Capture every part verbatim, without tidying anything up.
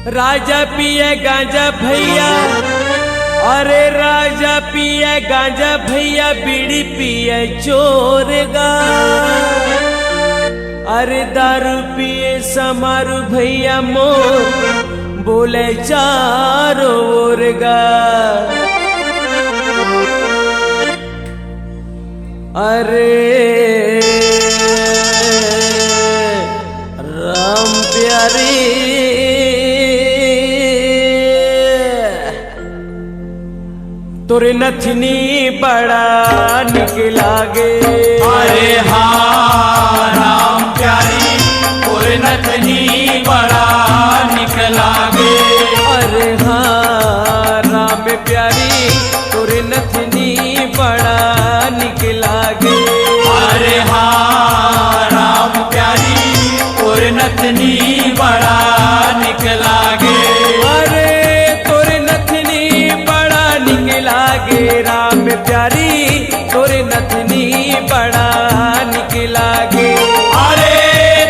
राजा पिए गांजा भैया, अरे राजा पिए गांजा भैया, बीड़ी पिए चोरगा। अरे दारू पिए समारू भैया मोर, बोले चारों ओरगा। अरे राम प्यारी, तोरे नथनी बड़ा निक लागे। अरे हाँ राम प्यारी, तोरे नथनी बड़ा निक लागे। अरे हाँ राम प्यारी, तोरे नथनी बड़ा निक लागे। अरे हाँ राम प्यारी, तोरे नथनी बड़ा निक लागे। अरे तोरे नथनी बड़ा निक लागे राम प्यारी, तोरे नथनी बड़ा निक लागे। अरे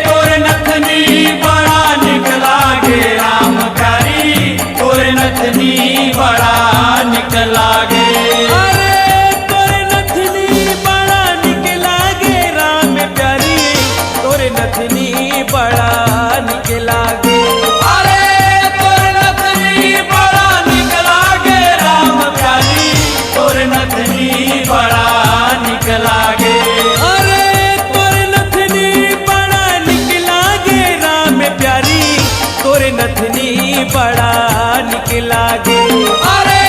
तोरे नथनी बड़ा निक लागे राम प्यारी, तोरे नथनी बड़ा निक लागे। अरे तोरे नथनी बड़ा निक लागे राम प्यारी, तोरे नथनी बड़ा निक लागे। अरे तोरे नथनी बड़ा निक लागे राम प्यारी, तोरे नथनी बड़ा निक लागे। अरे तोरे नथनी बड़ा निक लागे राम प्यारी, तोरे नथनी बड़ा निक लागे। अरे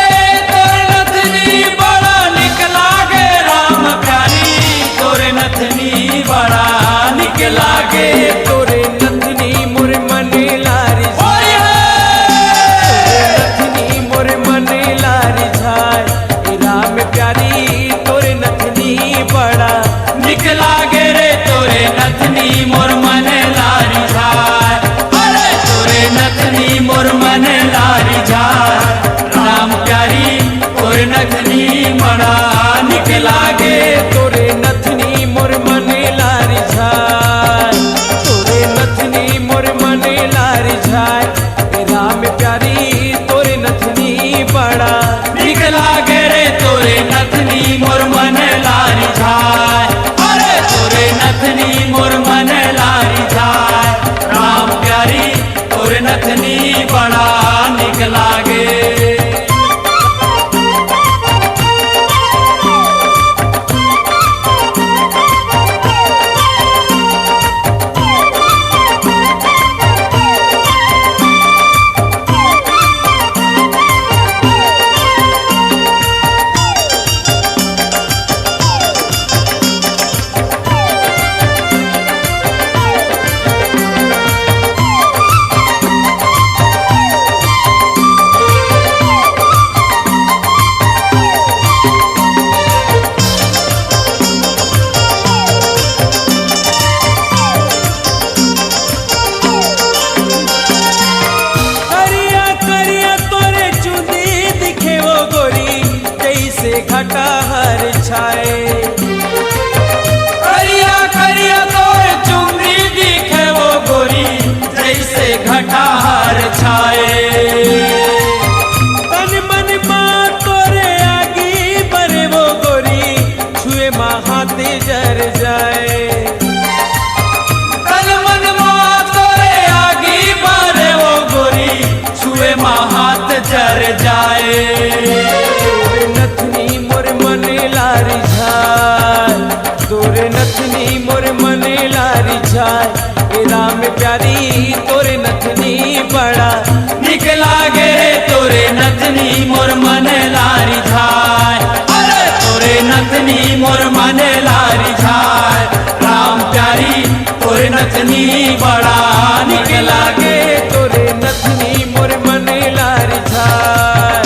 तोरे नथनी बड़ा निक लागे राम प्यारी, तोरे नथनी बड़ा निक लागे। तोरे नथनी मोर मन लारी, तोरे नथनी मोर मन लारी झाय। ए राम प्यारी तोरे नथनी बड़ा निक लागे रे, तोरे नथनी मोर मन लारी झाय। अरे तोरे नथनी मोर मन लारी झाय। राम प्यारी तोरे नथनी बड़ा निक लागे। तोरे नथनी मोर मन लारी झाय, तोरे नथनी मोर मन लारी झाय। ए राम प्यारी तोरे नथनी बड़ा निक लागे रे, तोरे नथनी मोर मन लारी झाय। अरे तोरे नथनी मोर मन लारी झाय। राम प्यारी तोरे नथनी बड़ा निक लागे। करिया करिया तोरे चुंदी दिखे वो गोरी, जैसे घटा हर छाए। करिया करिया तोरे चुंदी दिखे वो गोरी, जैसे घटा हर छाए। तन मन मा तोरे आगी बरे वो गोरी, छुए मा हाथ जर जाए। तन मन मा तोरे आगी बरे वो गोरी, छुए मा हाथ जर जाए। तोरे नथनी मोर मन लारी झाय, तोरे नथनी मोर मन लारी झाय। ए राम प्यारी तोरे नथनी बड़ा निक लागे रे, तोरे नथनी मोर मन लारी झाय। अरे तोरे नथनी मोर मन लारी झाय। राम प्यारी तोरे नथनी बड़ा निक लागे। तोरे नथनी मोर मन लारी झाय,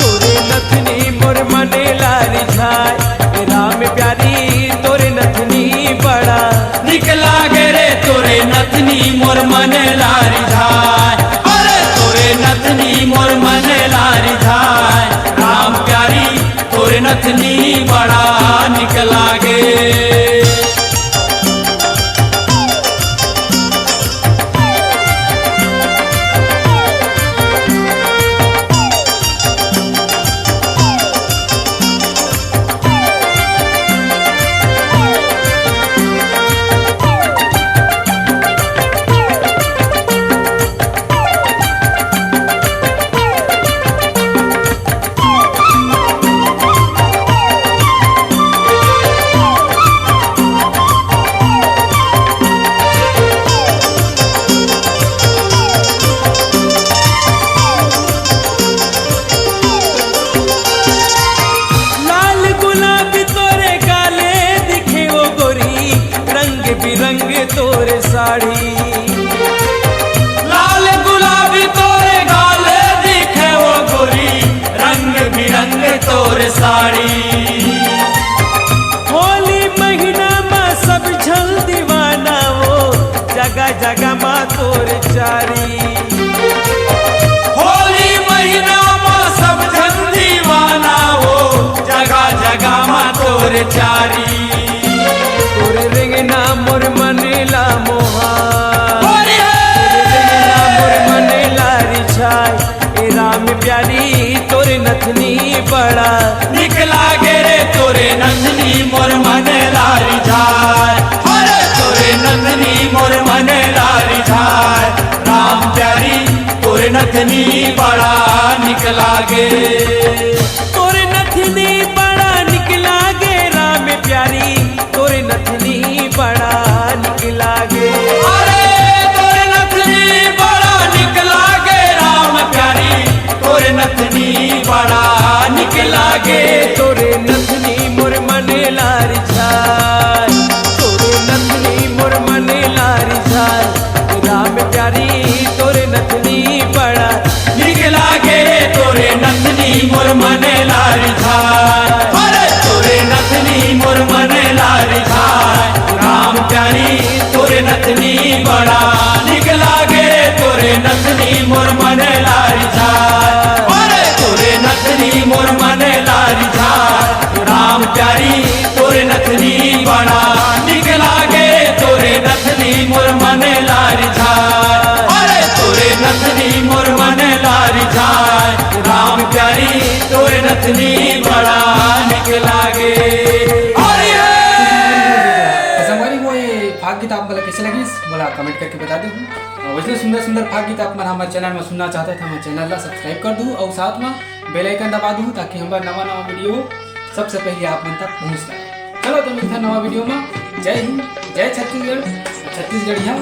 तोरे नथनी मोर मन लारी झाय। ए राम प्यारी तोरे नथनी बड़ा निक लागे रे, तोरे नथनी मोर मन लारी झाय। अरे तोरे नथनी मोर मन लारी झाय। राम प्यारी तोरे नथनी बड़ा निक लागे। तोर चारी। होली महीना म सब झन दीवाना हो, जगह जगह म तोर चारी। तोर रेंगना मोर मन ला मोहा। होली है। तोर रेंगना मोर मन ला रिझाय। ए राम प्यारी तोर नथनी बड़ा निक लागे रे, तोर नथनी मोर मन ला रिझाय। अरे तोर नथनी मोर मन ला रिझाय। राम प्यारी तोर नथनी बड़ा निक लागे। तोर नथनी बड़ा निक लागे राम प्यारी, तोर नथनी बड़ा निक लागे। अरे तोर नथनी बड़ा निक लागे राम प्यारी, तोर नथनी बड़ा निक लागे। तोर नथनी मोर मन ला रिझाय, तोर नथनी मोर मन ला रिझाय। राम प्यारी तोर नथनी बड़ा निक लागे, तोर नथनी मोर मन ला रिझाय। अरे तोर नथनी मोर मन ला रिझाय। राम प्यारी तोर नथनी बड़ा निक लागे, तोर नथनी मोर मन ला रिझाय। अरे तोर नथनी मोर मन ला रिझाय। राम प्यारी तोर नथनी बड़ा निक लागे, तोर नथनी मोर मन ला रिझाय। अरे तोर नथनी मोर मन ला रिझाय। राम प्यारी तोर नथनी बड़ा निक लागे। अरे हे। तो संगवारी हो, ये फाग गीत आप मन ला कैसे लगिस, मोला comment करके बता देहू। अउ वैसे सुंदर सुंदर फाग गीत आप मन हमर channel में सुनना चाहत हव, हमर channel ला subscribe कर दू अउ साथ में bell icon दबा दू, ताकि हमर नवा नवा video सबसे पहले आप मन तक पहुंच सके। चलो तो मिलते हैं नवा video में। जय हिंद, जय छत्तीसगढ़, छत्तीसगढ़िया।